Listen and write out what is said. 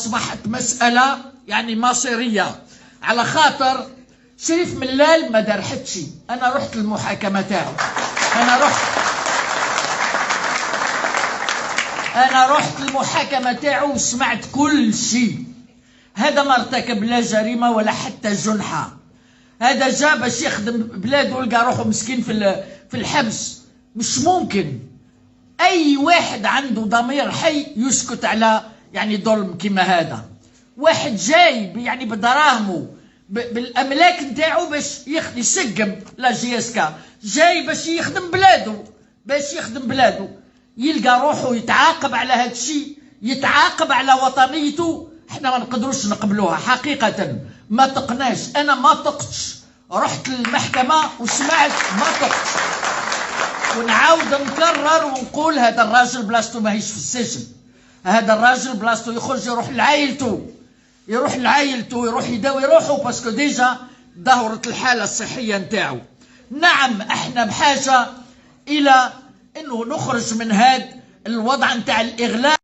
اصبحت مسالة يعني مصيريه، على خاطر شريف ملال ما دار حتى شيء. انا رحت للمحاكمه تاعو، انا رحت المحاكمة تاعو وسمعت كل شيء. هذا ما ارتكب لا جريمة ولا حتى جنحه. هذا جا باش يخدم بلاده، لقى روحه مسكين في الحبس. مش ممكن اي واحد عنده ضمير حي يسكت على يعني ظلم كما هذا. واحد جاي يعني بدراهمه، بالاملاك نتاعو باش يسقم la JSK، جاي باش يخدم بلادو، باش يخدم بلادو، يلقى روحه يتعاقب على هذا الشيء، يتعاقب على وطنيته. احنا ما نقدروش نقبلوها حقيقة. ما طقناش، انا ما طقتش، رحت للمحكمة وسمعت، ما طقتش. ونعاود نكرر ونقول هذا الراجل بلاصتو ماهيش في السجن. هذا الراجل بلاصتو يخرج يروح لعائلته، يروح لعائلته، يروح يداوي روحه، parce que déjà دهورت الحالة الصحية نتاعو. نعم، احنا بحاجة الى انه نخرج من هذا الوضع نتاع الاغلاق.